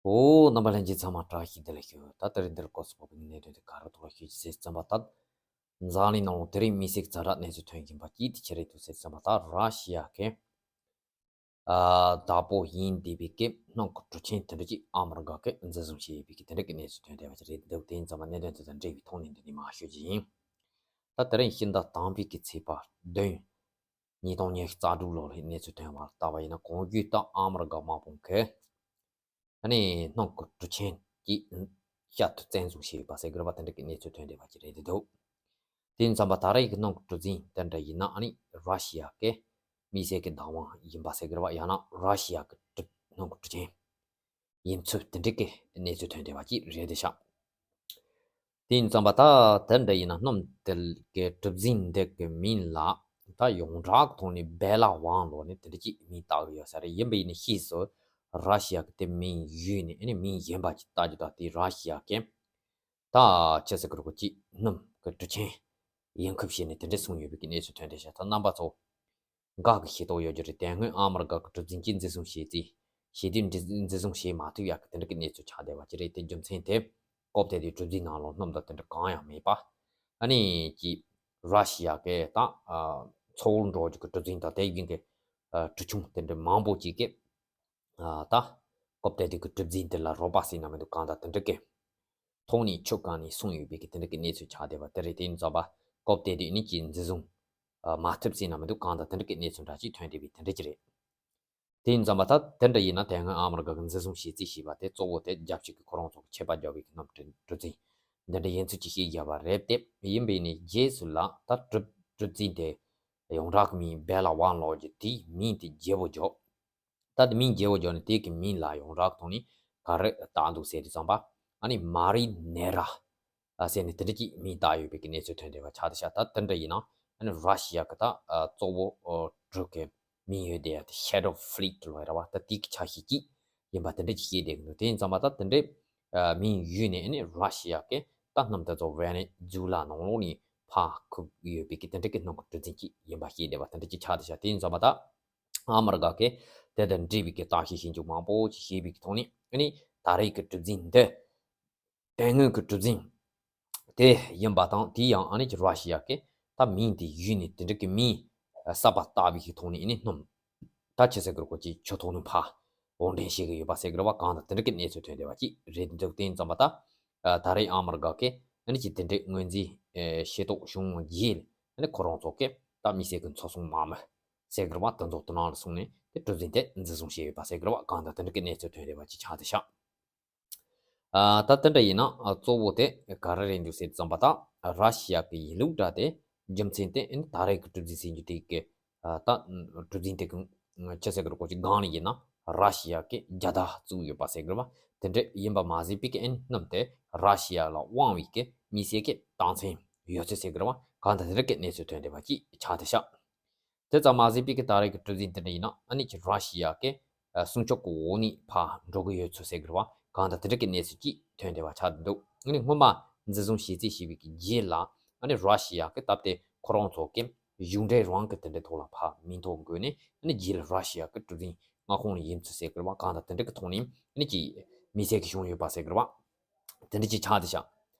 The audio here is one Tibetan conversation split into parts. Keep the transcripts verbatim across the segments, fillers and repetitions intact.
ཨོ། རྣམ་པ་ལྷན་རྒྱས་ཚང་མ་བཀྲ་ཤིས་བདེ་ལེགས་ཞུ། ད་དེ་རིང་འདིར་སྐོར་སོགས་ཀྱི་གནད་དོན་དེ་ག་རེ་ཐོག་ལ་ཞུ་རྒྱུ་ཟེར་ཙམ་པ་ད། འཛམ་གླིང་ནང་ལ་དེ་རིང་མི་སེར་གྱི་ཛ་དྲག་གནས་ཚུལ་ཐོན་བཞིན་པ་གཅིག་དེ་ཅི་རེད་འདུག་ཟེར་ཙམ་པ་ད་ར་ཤི་ཡ་གི་ཨ་བདག་པོ་ཡིན་བསྡད་པའི་གི་སྣུམ་གྱི་གྲུ་ཆེན་དེ་འདྲ་ཅིག་ཨ་མི་རི་ཀ་གིས་འཛིན་བཟུང་བྱས་ཡོད་པའི་གི་དེ་འདྲ་གི་གནས་ཚུལ་ཐོན་བསྡད་པ་ཅིག་རེད་འདུག་དེ་ཡིན་ཙམ་པ་གནད་དོན་དེ་དང་འབྲེལ་བའི་ཐོག་ནས་འདི་ནས་མར་ཞུ་རྒྱུ་ཡིན། ད་དེ་རིང་ཕྱི་ཟླ་དང་པོའི་གི་ཚེས་པ་བདུན། ཉིས་སྟོང་ཉི་ཤུ་རྩ་དྲུག་ལོ་ལ་གནས་ཚུལ་ཐོན་པ་ལྟ་བ་ཡིན་ན་གོང་བརྗོད་ལྟར་ཨ་མི་རི་ཀ་དམག་དཔུང་གིས་ཨ་ནི་སྣུམ་གྱི་གྲུ་ཆེན་གྱི་ཤར་དུ་བཙན་བཟུང་བྱས་ཡོད་པ་ཟེར་གྱི་རེད་པ། དེ་འདྲ་གི་གནས་ཚུལ་ཐོན་བསྡད་པ་ཅིག་རེད་འདུག་དེ་ཡིན་ཙམ་པ་ད་རེས་ཀྱི་སྣུམ་གྱི་གྲུ་འཛིན་དེ་འདྲ་ཡིན་ན་ཨ་ནི་ར་ཤི་ཡ་གི་མི་སེར་གྱི་བདག་དབང་ཡིན་པ་ཟེར་གྱི་རེད་པ། ཡང་ན་ར་ཤི་ཡ་གི་གྲུ་སྣུམ་གྱི་གྲུ་ཆེན་ཡིན་ཚུལ་དེ་འདྲ་གི་གནས་ཚུལ་ཐོན་བསྡད་པ་ཅིག་རེད་འདུག་ཤག་དེ་ཡིན་ཙམ་པ་ད་དེ་འདྲ་ཡིན་ན་སྣུམ་དེ་གི་གྲུ་འཛིན་འདི་གི་མིང་ལ་ད་ཡོངས་གྲགས་ཐོག་ནས་བེ་ལ་ཝང་ལོ་ནས་དེ་འདྲ་ཅིག་མིང་བཏགས་ཡོད་ས་རེད། ཡིན་པ་ཡིན་ན་ཕྱིས་སུ་ར་ཤི་ཡ་གི་དེ་མིང་བརྒྱུད་ནས་ཨ་ནི་མིང་གཞན་པ་ཅིག་བཏགས་རྒྱུ་དང་དེ་ར་ཤི་ཡ་གི་ད་ཆི་ཟེར་གི་རེད་གོ་ཅིག་སྣུམ་གི་གྲུ་ཆེན་ཡིན་ཁུལ་བྱས་ནས་དེ་འདྲ་གསུངས་ཡོད་པའི་གི་གནས་ཚུལ་ཐོན་བསྡད་ཤག་ད་རྣམ་པ་ཚོ་འགའ་གི་ཤེས་རྟོགས་ཡོད་རྒྱུ་རེད། དེ་སྔོན་ཨ་མི་རི་ཀ་གི་གྲུ་འཛིན་གྱིས་འཛིན་བཟུང་བྱས་ཚེ་ཞེ་དུས་འཛིན་བཟུང་བྱེད་མ་ཐུབ་ཡག་གི་དེ་འདྲ་གི་གནས་ཚུལ་ཆགས་བསྡད་པ་ཅིག་རེད། དེ་རྒྱུ་མཚན་དེ་སྐབས་དེ་དུས་གྲུ་འཛིན་ནང་ལོགས་སྣུམ་དང་དེ་འདྲ་གང་ཡང་མེད་པ། ཨ་ནི་ཀྱི་ར་ཤི་ཡ་གི་ད་ཨ་མཚོ་བོར་འགྲོ་རྒྱུ་གི་གྲུ་འཛིན་དང་དེ་བཞིན་གི་ཨ་གྲུ་ཆུང་དེ་འདྲ་མང་པོ་ཅིག་གི་ཨ་ད་སྐབས་དེ་དུས་ཀྱི་གྲུ་འཛིན་དེ་ལ་རོགས་པ་ཟེར་ན་མི་འདུག་གང་ལྟར་དེ་འདྲ་གི་ཐོག་ནས་ཆུ་བཀང་ནས་སོང་ཡོད་པའི་གི་དེ་འདྲ་གི་གནས་ཚུལ་ཆགས་བསྡད་པ་དེ་རེད། དེ་ཡིན་ཙམ་པ་སྐབས་དེ་དུས་ནི་ཀྱི་འཛིན་བཟུང་ཨ་མ་ཐུབ་ཟེར་ན་མི་འདུག་གང་ལྟར་དེ་འདྲ་གི་གནས་ཚུལ་འདྲ་ཅིག་ཐོན་བསྡད་པའི་དེ་འདྲ་ཅིག་རེད། དེ་ཡིན་ཙམ་པ་ད་དེ་འདྲ་ཡིན་ན་དེ་སྔོན་ཨ་མི་རི་ཀ་གི་འཛིན་བཟུང་བྱས་རྩིས་བྱས་པ་དེ་གཙོ་བོ་དེ་རྒྱལ་སྤྱི་གི་ཁོ་རང་ཚོ་གི་ཆད་པ་བརྒྱབ་པའི་གི་སྣུམ་གྲུ་འཛིན་འདི་འདྲ་ཡིན་ཚུལ་གྱི་ཤེས་རྒྱ་བ་རེད་དེ། ཡིན་པས་ནི་རྗེས་སུ་ལ་ད་གྲུ་གྲུ་འཛིན་དེ་ཡོངས་གྲགས་ཀྱི་མིང་བེ་ལ་ཝང་ལོ་རྒྱུ་དེའི་མིང་དེ་བརྗེ་བོ་བརྗོད། ད་དེ་མིང་བརྗེ་བོ་བརྗོད་ནས་དེ་གི་མིང་ལ་ཡོངས་གྲགས་ཐོག་ནས་ག་རེ་བཏགས་འདུག་ཟེར་དུས་ཙམ་པ་ཨ་ནི་མ་རི་ནེ་ར་ཟེར་ནས་དེ་འདྲ་ཅིག་མིང་བཏགས་ཡོད་པའི་གི་གནས་ཚུལ་ཐོན་བསྡད་པ་ཆགས་བསྡད་ཤག་ད་དེ་འདྲ་ཡིན་ན་ཨ་ནི་ར་ཤི་ཡ་གི་ད་ཨ་གཙོ་བོ་ཨོ་གྲུ་གི་མིང་ཡོད་དེ་ཡ་དེ་Shadow Fleet་ལོ་ཡ་ར་བ་ད་དེ་གི་ཆ་ཤས་ཅིག་ཡིན་པ་དེ་འདྲ་ཅིག་བཤད་བསྡད་གི་འདུག་དེ་ཡིན་ཙམ་པ་ད་དེ་འདྲའི་ཨ་མིང་བརྒྱུད་ནས་ཨ་ནི་ར་ཤི་ཡ་གི་ད་སྣུམ་དེ་ཚོ་ཝེ་ནེ་ཛུ་ལ་ནང་ལོགས་ནས་ཕར་ཁུག་ཡོད་པའི་གི་དེ་འདྲ་གི་སྣུམ་གི་གྲུ་འཛིན་ཅིག་ཡིན་པ་བཤད་བསྡད་པ་དེ་འདྲ་ཅིག་ཆགས་བསྡད་ཤག་དེ་ཡིན་ཙམ་པ་ད་ཨ་མི་རི་ཀ་གི་དེ་དང་འབྲེལ་བའི་གི་བརྟག་དཔྱད་ཞིབ་འཇུག་མང་པོ་ཅིག་བྱས་པའི་གི་ཐོག་ནས་ཨ་ནི་ད་རེས་ཀྱི་གྲུ་འཛིན་འདི་དེ་སྔོན་གྱི་གྲུ་འཛིན་དེ་ཡིན་པ་དང་དེ་ཡང་ཨ་ནི་ཀྱི་ར་ཤི་ཡ་གི་ད་མིང་དེ་བརྒྱུད་ནས་དེ་འདྲ་གི་མིང་གསར་པ་བཏགས་པའི་གི་ཐོག་ནས་ཨ་ནི་སྣུམ་ད་ཆི་ཟེར་གི་རེད་གོ་ཅིག་ཆུ་ཐོག་ནས་ཕར་དབོར་འདྲེན་བྱེད་གི་ཡོད་པ་ཟེར་གི་རེད་བ། གང་ལྟར་དེ་འདྲ་གི་གནས་ཚུལ་ཐོན་བསྡད་པ་ཅིག་རེད་འདུག་དེ་ཡིན་ཙམ་པ་ད་ད་རེས་ཨ་མི་རི་ཀ་གི་ཨ་ནི་ཀྱི་དེ་འདྲའི་ངོས་འཛིན་ཤེས་རྟོགས་བྱུང་རྗེས་ཨ་ནི་ཁོ་རང་ཚོ་གི་ད་མི་སེར་གི་འཚོ་སྲུང་དམག་མི་ཟེར་གི་རེད་བ། དེ་ཚོ་དེ་ནང་ལ་སོང་ནས་དེ་གྲུ་འཛིན་དེ་འཛིན་བཟུང་བྱས་ཡོད་པ་ཟེར་གི་རེད་བ། གང་ལྟར་དེ་འདྲ་གི་གནས་ཚུལ་ཐོན་བསྡད་པ་ཅིག་ཆགས་བསྡད་ཤག་ཨ་ད་དེ་འདྲ་ཡིན་ན་ཨ་གཙོ་བོ་དེ་ག་རེ་རེད་འདུག་ཟེར་ཙམ་པ་ད་ར་ཤི་ཡ་གི་ཡིན་ལུགས་འདྲ་དེ་རྒྱུ་མཚན་དེ་ཨ་ནི་ད་རེས་ཀྱི་གྲུ་འཛིན་ཟེར་རྒྱུ་དེ་གི་ཨ་ད་གྲུ་འཛིན་དེ་གི་ཆི་ཟེར་གི་རེད་གོ་ཅིག་སྒང་ལ་ཡིན་ན་ར་ཤི་ཡ་གི་རྒྱལ་དར་བཙུགས་ཡོད་པ་ཟེར་གི་རེད་བ། དེ་འདྲ་ཡིན་པ་མ་ཟད་པའི་གི་ཨ་ནི་སྣུམ་དེ་ར་ཤི་ཡ་ལ་དབང་བའི་གི་མི་སེར་གི་རྟགས་མཚན་ཡོད་ཚུལ་ཟེར་གི་རེད་བ། གང་ལྟར་དེ་འདྲ་གི་གནས་ཚུལ་ཐོན་བསྡད་པ་ཅིག་ཆགས་བསྡད་ཤག་དེ་ཙམ་མ་ཟད་པའི་གི་ད་རེས་ཀྱི་གྲུ་འཛིན་དེ་འདྲ་ཡིན་ན་ཨ་ནི་ཀྱི་ར་ཤི་ཡ་གི་ཨ་སྲུང་སྐྱོབ་ཀྱི་འོག་ནས་ཕར་འགྲོ་གི་ཡོད་ཚུལ་ཟེར་གི་རེད་བ། གང་ལྟར་དེ་འདྲ་གི་གནས་ཚུལ་ཅིག་ཐོན་བསྡད་པ་ཆགས་བསྡད་འདུག་ཨ་ནི་སྔོན་མ་འཛིན་བཟུང་བྱས་རྩིས་བྱས་པའི་གི་རྗེས་ལ་ཨ་ནི་ར་ཤི་ཡ་གི་སྟབས་བདེ་ཁོ་རང་ཚོ་གི་གཞུང་འབྲེལ་རང་གི་དེ་འདྲའི་ཐོག་ལ་ཕར་མིང་ཐོ་འགོད་ནས་ཨ་ནི་རྗེས་ལ་ར་ཤི་ཡ་གི་གྲུ་འཛིན་མངའ་ཁོངས་ནས་ཡིན་ཚུལ་ཟེར་གི་རེད་བ། གང་ལྟར་དེ་འདྲ་གི་ཐོག་ནས་ཨ་ནི་ཀྱི་མི་སེར་གི་བྱུང་ཡོད་པ་ཟེར་གི་རེད་བ། དེ་འདྲ་ཅིག་ཆགས་བསྡད་ཤག་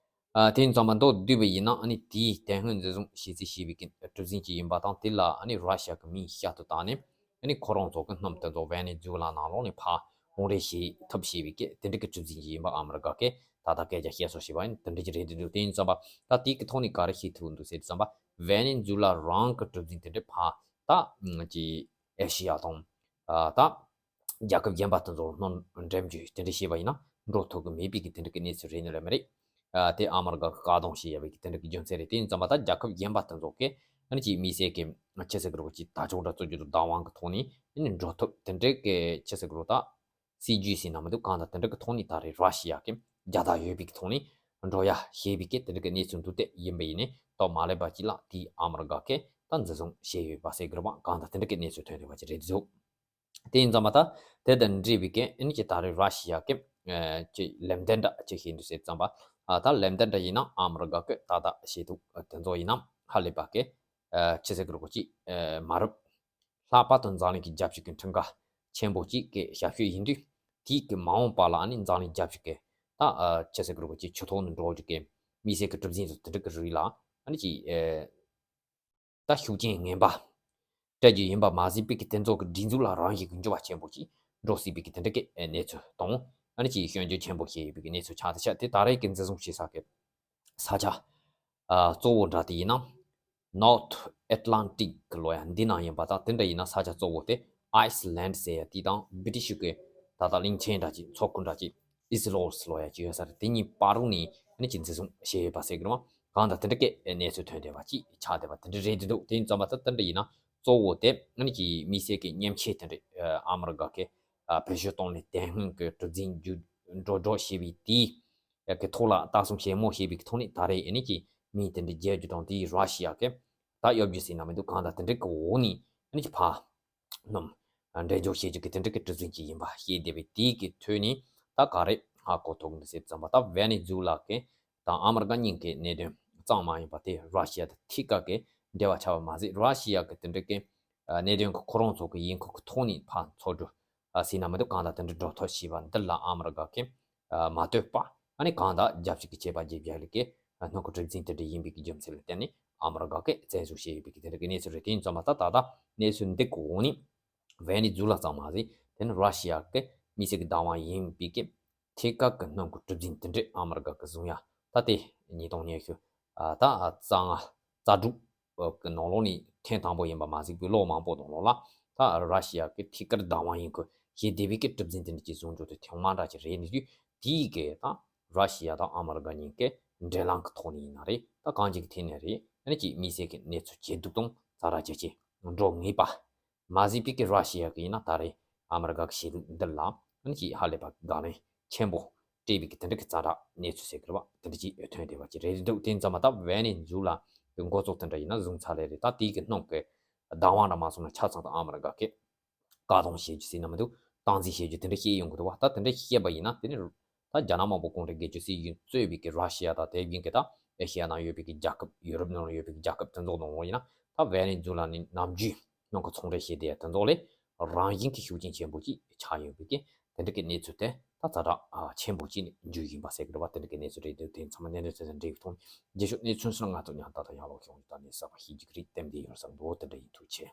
ཨ་དེ་ཡིན་ཙང་མ་མདོར་བསྡུས་པ་ཡིན་ན་ཨ་ནི་དེའི་དེ་སྔོན་འཛིན་བཟུང་བྱས་རྩིས་བྱས་པའི་གི་གྲུ་འཛིན་ཅིག་ཡིན་པ་དང་དེ་ལ་ཨ་ནི་ར་ཤི་ཡ་གི་མིང་བཤད་དུ་བཏང་ནས་ཨ་ནི་ཁོ་རང་ཚོ་གི་སྣུམ་དེ་ཚོ་ཝེ་ནེ་ཛུ་ལ་ནང་ལོགས་ནས་ཕར་དབོར་འདྲེན་བྱེད་ཐབས་བྱས་པའི་གི་དེ་འདྲ་གི་གྲུ་འཛིན་ཅིག་ཡིན་པ་ཨ་མི་རི་ཀ་གི་ད་ལྟ་སྐད་ཆ་བཤད་སྲོལ་བྱས་པ་ཡིན། དེ་འདྲ་ཅིག་རེད་འདུག་དེ་ཡིན་ཙང་མ་ད་དེའི་གི་ཐོག་ནས་ག་རེ་ཤེས་ཐུབ་འདུག་ཟེར་ཙང་མ་ཝེ་ནེ་ཛུ་ལ་རང་གི་གྲུ་འཛིན་དེ་འདྲ་ཕར་ད་ཅི་ཨེ་ཤི་ཡ་དང་ཨ་ད་རྒྱལ་ཁབ་གཞན་པ་དེ་ཚོར་སྣུམ་འགྲེམས་རྒྱུ་དེ་འདྲ་བྱས་པ་ཡིན་ན་འགྲོ་ཐུབ་ཀྱི་མེད་པའི་གི་དེ་འདྲ་གི་གནས་ཚུལ་རེད་ནི་རེད་མ་རེད། ཨ་དེ་ཨ་མི་རི་ཀ་གི་བཀག་སྡོམ་བྱས་ཡ་བའི་གི་དེ་འདྲ་གི་རྒྱུ་མཚན་རེད། དེ་ཡིན་ཙང་མ་ད་རྒྱལ་ཁབ་གཞན་པ་དེ་ཚོ་གི་ཨ་ནི་ཅིག་མི་སེར་གི་ཆི་ཟེར་གི་རེད་གོ་ཅིག་ད་ཅོག་འདྲ་བཙུགས་རྒྱུ་དང་བདག་དབང་གི་ཐོག་ནས་ཨ་ནི་འགྲོ་ཐུབ་དེ་འདྲ་གི་ཆི་ཟེར་གི་རེད་ད་སྲིད་ཇུས་ཟེར་ན་མི་འདུག་གང་ལྟར་དེ་འདྲ་གི་ཐོག་ནས་ད་རེས་ར་ཤི་ཡ་གི་རྒྱལ་དར་ཡོད་པའི་གི་ཐོག་ནས་འགྲོ་ཡ་བྱས་པའི་གི་དེ་འདྲ་གི་གནས་ཚུལ་འདུག་དེ་ཡིན་པ་ཡིན་ནའི་ཏོག་མ་སླེབས་པ་ཅིག་ལ་དེའི་ཨ་མི་རི་ཀ་གི་ད་འཛིན་བཟུང་བྱས་ཡོད་པ་ཟེར་གི་རེད་བ། གང་ལྟར་དེ་འདྲ་གི་གནས་ཚུལ་ཐོན་བསྡད་པ་ཅིག་རེད་འདུག་དེ་ཡིན་ཙང་མ་ད་དེ་དང་འབྲེལ་བའི་གི་ཨ་ནི་ཅིག་ད་རེས་ར་ཤི་ཡ་གི་ཨ་ཅིག་ལན་འདེབས་འདྲ་ཅིག་བྱས་འདུག་ཟེར་ཙང་པ་ཨ་ད་ལན་འདེབས་འདྲ་ཡིན་ན་ཨ་མི་རི་ཀ་གི་ད་ད་བྱས་འདུག་དེ་ཚོ་ཡིན་ན་ཧ་ལས་པ་གི་ཨ་ཆི་ཟེར་གི་རེད་གོ་ཅིག་ཨ་མ་རབས་ལྷག་པར་དུ་འཛམ་གླིང་གི་རྒྱལ་སྤྱི་གི་ཁྲིམས་འགལ་ཆེན་པོ་ཅིག་གི་ཞབས་ཞུ་ཡིན་དུས་ དེའི་གི་མ་འོངས་པ་ལ་ཨ་ནི་འཛམ་གླིང་རྒྱལ་སྤྱི་གི་ད་ཨ་ཆི་ཟེར་གི་རེད་གོ་ཅིག་ཆུ་ཐོག་ནས་འགྲོ་རྒྱུ་གི་དམིགས་བསལ་གི་གྲུ་གཟིངས་དང་དེ་འདྲ་གི་རིགས་ལ་ཨ་ནི་ཅིག་ཨེ་ད་ཤུགས་རྐྱེན་ངན་པ་སྤྲད་རྒྱུ་ཡིན་པ་མ་ཟད་པའི་གི་དེ་ཚོ་གི་སྒྲིག་འཛུགས་ལ་རང་བཞིན་གི་འགྱུར་བ་ཆེན་པོ་ཅིག་འགྲོ་སྲིད་པའི་གི་དེ་འདྲ་གི་གནས་ཚུལ་དང་ཨ་ནི་ཅིག་སྐྱོན་བརྗོད་ཆེན་པོ་བྱས་ཡོད་པའི་གི་གནས་ཚུལ་ཆགས་ཏེ་ཆགས་ཏེ་ད་རེས་ཀྱི་འཛིན་བཟུང་བྱེད་ས་གི་ས་ཆ་ཨ་གཙོ་བོ་འདྲ་དེ་ཡིན་ན་North Atlantic་ལོ་ཡ་འདི་ནང་ཡིན་པ་དང་དེ་འདྲ་ཡིན་ན་ས་ཆ་གཙོ་བོ་དེ་Iceland་ཟེར་ཡ་དེ་དང་British་གི་ད་ལྟ་གླིང་ཆེན་འདྲ་ཅིག་མཚོ་ཁུག་འདྲ་ཅིག Islay་ལོ་ཡ་ཅིག་ཡོད་ས་རེད། དེ་གཉིས་བར་རུ་ནས་ཨ་ནི་ཅིག་འཛིན་བཟུང་བྱས་ཡོད་པ་ཟེར་གི་རེད་བ། གང་ལྟར་དེ་འདྲ་གི་གནས་ཚུལ་ཐོན་བསྡད་པ་ཅིག་ཆགས་བསྡད་པ་དེ་འདྲ་རེད་འདུག་དེ་ཡིན་ཙམ་པ་ད་དེ་འདྲ་ཡིན་ན་གཙོ་བོ་དེ་ཨ་ནི་ཅིག་དམིགས་བསལ་གི་མཉེན་ཆས་དེ་འདྲ་ཨ་མི་རི་ཀ་གི་ཨ་བེད་སྤྱོད་གཏོང་ནས་དེ་སྔོན་གི་གྲུ་གཟིངས་རྒྱུ་འགྲོ་འགྲོ་བྱས་པའི་དེའི་ཡ་གི་ཐོག་ལ་ལྟ་སྲུང་ཞིབ་མོ་བྱས་པའི་གི་ཐོག་ནས་ད་རེས་ཨ་ནི་ཅིག་མི་དེ་འདྲ་རྒྱལ་རྒྱུ་དང་དེའི་ར་ཤི་ཡ་གི་ད་གཡོ་སྒྱུ་ཟེར་ན་མི་འདུག་གང་ལྟར་དེ་འདྲ་གི་འོག་ནས་ཨ་ནི་ཅིག་ཕ་ནམ་འགྲེལ་བརྗོད་བྱེད་རྒྱུ་གི་དེ་འདྲ་གི་གྲུ་གཟིངས་ཅིག་ཡིན་པ་ཤེས་བསྡད་པའི་དེའི་གི་ཐོག་ནས་ད་ག་རེ་ཧ་གོ་ཐུབ་འདུག་ཟེར་ཙམ་པ་ད་ཝེ་ནེ་ཛུ་ལ་གི་དང་ཨ་མི་རི་ཀ་གཉིས་ཀྱི་གནད་དོན་གཙང་མ་ཡིན་པ་དེ་ར་ཤི་ཡ་དང་ཐད་ཀར་གྱི་འབྲེལ་བ་ཆགས་པ་མ་ཟད་ར་ཤི་ཡ་གི་དེ་འདྲ་གི་གནད་དོན་གྱི་ཁོ་རང་ཚོ་གི་ཡིན་ཁུལ་གྱི་ཐོག་ནས་ཕར་ཚོགས་འདུ་ཟིན་ན་མི་འདུག་གང་ལྟར་དེ་འདྲ་འགྲོ་ཐབས་བྱས་པ་འདི་ལ་ཨ་མི་རི་ཀ་གི་མ་བསྟོད་པ་ཨ་ནི་གང་ལྟར་རྒྱབ་ཕྱོགས་ཀྱི་ཆད་པ་བརྒྱབ་རྒྱག་ལས་ཀྱི་སྣུམ་འཁོར་གྲུ་གཟིངས་དེ་འདྲ་ཡིན་པའི་གི་རྒྱུ་མཚན་ལ་བརྟེན་ནས་ཨ་མི་རི་ཀ་གི་བཙན་བཟུང་བྱས་ཡོད་པའི་གི་དེ་འདྲ་གི་གནས་ཚུལ་རེད། དེ་ཡིན་ཙང་མ་ད་ད་ལྟ་གནས་ཚུལ་འདི་གི་འོག་ནས་ཝེ་ནེ་ཛུ་ལ་ཙམ་མ་ཟད་དེ་ནི་ར་ཤི་ཡ་གི་མི་སེར་གྱི་བདག་དབང་ཡིན་པའི་གི་ཐད་ཀར་གྱི་སྣུམ་འཁོར་གྲུ་གཟིངས་དེ་འདྲས་ཨ་མི་རི་ཀ་གི་བཟུང་ཡ་ད་དེ་ཉིས་སྟོང་ཉི་ཤུ་ཨ་ད་རྩ་ལྔ་རྩ་དྲུག་གི་ནང་ལོགས་ནས་ཐེངས་དང་པོ་ཡིན་པ་མ་ཟད་པའི་ལོ་མང་པོ་ནང་ལོགས་ལ་ད་ར་ཤི་ཡ་གི་ཐད་ཀར་བདག་དབང་ཡིན་ཁུལ་བྱེད་བསྡད་པའི་གི་གྲུ་གཟིངས་དེ་འདྲས་ཀྱི་བཟུང་རྒྱུ་དེ་ཐེངས་མ་འདྲ་ཅིག་རེད། ནི་དུས་དེའི་གི་ད་ར་ཤི་ཡ་དང་ཨ་མི་རི་ཀ་གཉིས་ཀའི་འབྲེལ་ལམ་གྱི་ཐོག་ནས་ཡིན་ན་རེད། ད་གང་ཅིག་གི་ཐད་ནས་རེད། ཨ་ནི་ཅིག་དམིགས་བསལ་གྱི་གནས་ཚུལ་ཇེ་སྡུག་དང་ཛ་དྲག་ཇེ་ཆེ་འགྲོ་ངེས་པ། མ་ཟད་པའི་གི་ར་ཤི་ཡ་གི་ཡིན་ན་ད་རེས་ཨ་མི་རི་ཀ་གི་བྱེད་ལུགས་འདི་ལ་ཨ་ནི་ཅིག་ཧ་ལས་པ་དགག་ལན་ཆེན་པོ་སྤྲད་པའི་གི་དེ་འདྲ་གི་ཛ་དྲག་གནས་ཚུལ་ཟེར་གི་རེད་བ། དེ་འདྲ་ཅིག་ཐོན་བསྡད་པ་ཅིག་རེད་འདུག་དེ་ཙམ་མ་ད་ཝེ་ནེ་ཛུ་ལ་གི་འགོ་གཙོ་དེ་འདྲ་ཡིན་ན་བཟུང་ཚར་ལེ་རེད། ད་དེའི་གི་སྣུམ་གི་བདག་དབང་འདྲ་མ་སོང་ན་ཆ་ཚང་དུ་ཨ་མི་རི་ཀ་གི་བཀག་སྡོམ་བྱེད་རྒྱུ་ཟེར་ན་མི་འདུག་སྟངས་འཛིན་བྱེད་རྒྱུ་དེ་འདྲ་བཤད་ཡོང་གི་འདུག་བ། ད་དེ་འདྲ་བཤད་པ་ཡིན་ན་དེ་ནི་ད་རྒྱ་ནག་དམར་པོ་གུང་ཁྲན་སྒེར་གཅོད་ཟེར་ཡིན་གཙོས་པའི་གི་ར་ཤི་ཡ་དང་དེ་བཞིན་གི་ད་ཨེ་ཤི་ཡ་ནང་ཡོད་པའི་གི་རྒྱལ་ཁབ་ཡུ་རོབ་ནང་ཡོད་པའི་གི་རྒྱལ་ཁབ་དེ་ཚོ་ནང་ལོགས་ཡིན་ན་ད་ཝེ་ནེ་ཛུ་ལ་ནི་ནམ་རྒྱུན་ནང་གི་ཚོང་འབྲེལ་བྱེད་བསྡད་དེ་ཚོ་ལས་རང་བཞིན་གི་ཤུགས་རྐྱེན་ཆེན་པོ་ཅིག་ཆགས་ཡོད་པའི་གི་དེ་འདྲ་གི་གནས་ཚུལ་དེ་ད་ཛ་དྲག་ཆེན་པོ་ཅིག་ནས་འགྱུར་བཞིན་པ་ཟེར་གི་རེད་བ། དེ་འདྲ་གི་གནས་ཚུལ་རེད་འདུག་དེ་ཚང་མ་གནད་དོན་ཚན་ཚན་འབྲེལ་བའི་ཐོག་ནས་རྗེས་ཕྱོགས་གནས་ཚུལ་སོགས་ང་ཚོ་ཉག་ཏག་ཏག་ཡག་ལོག་ཤོག་ད་ནས་གསར་པ་ཤེས་རྒྱུ་གི་རེད། དེ་འདྲ་ཡིན་ཐུགས་ཆེ།